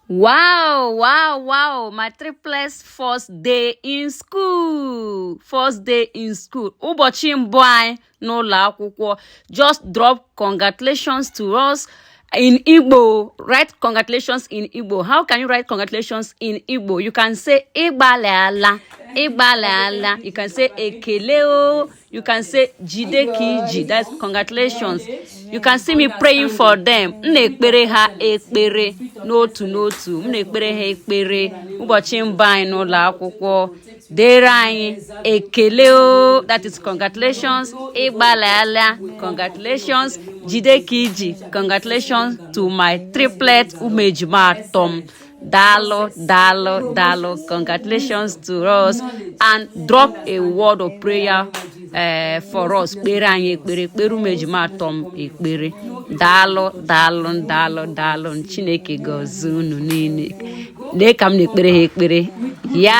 Wow, my triplets' first day in school. First day in school. Ụbọchị mbụ anyị n'ụlọ akwụkwọ. Just drop congratulations to us in Igbo. Write congratulations in Igbo. How can you write congratulations in Igbo? You can say ịgbalịala, ịgbalịala. You can say ekele o. You can say jide ka iji. That's congratulations. You can see me praying for them. M na-ekpere ha ekpere n'otu n'otu. M na-ekpere ha ekpere ụbọchị mbụ anyị n'ụlọ akwụkwọ. Dere anyị ekele o. That is congratulations. Ịgbalịala. Congratulations. Jide ka iji. Congratulations to my triplet, ụmụ ejima atọ m. Daalụ, daalụ, daalụ. Congratulations to us and drop a word of prayer for us. Kpere anyị ekpere, kpere ụmụ ejima atọ m ekpere. Daalụ, daalụ, daalụ, daalụ. Chineke gọzie unu niile. Lee ka m na-ekpere ha ekpere ya.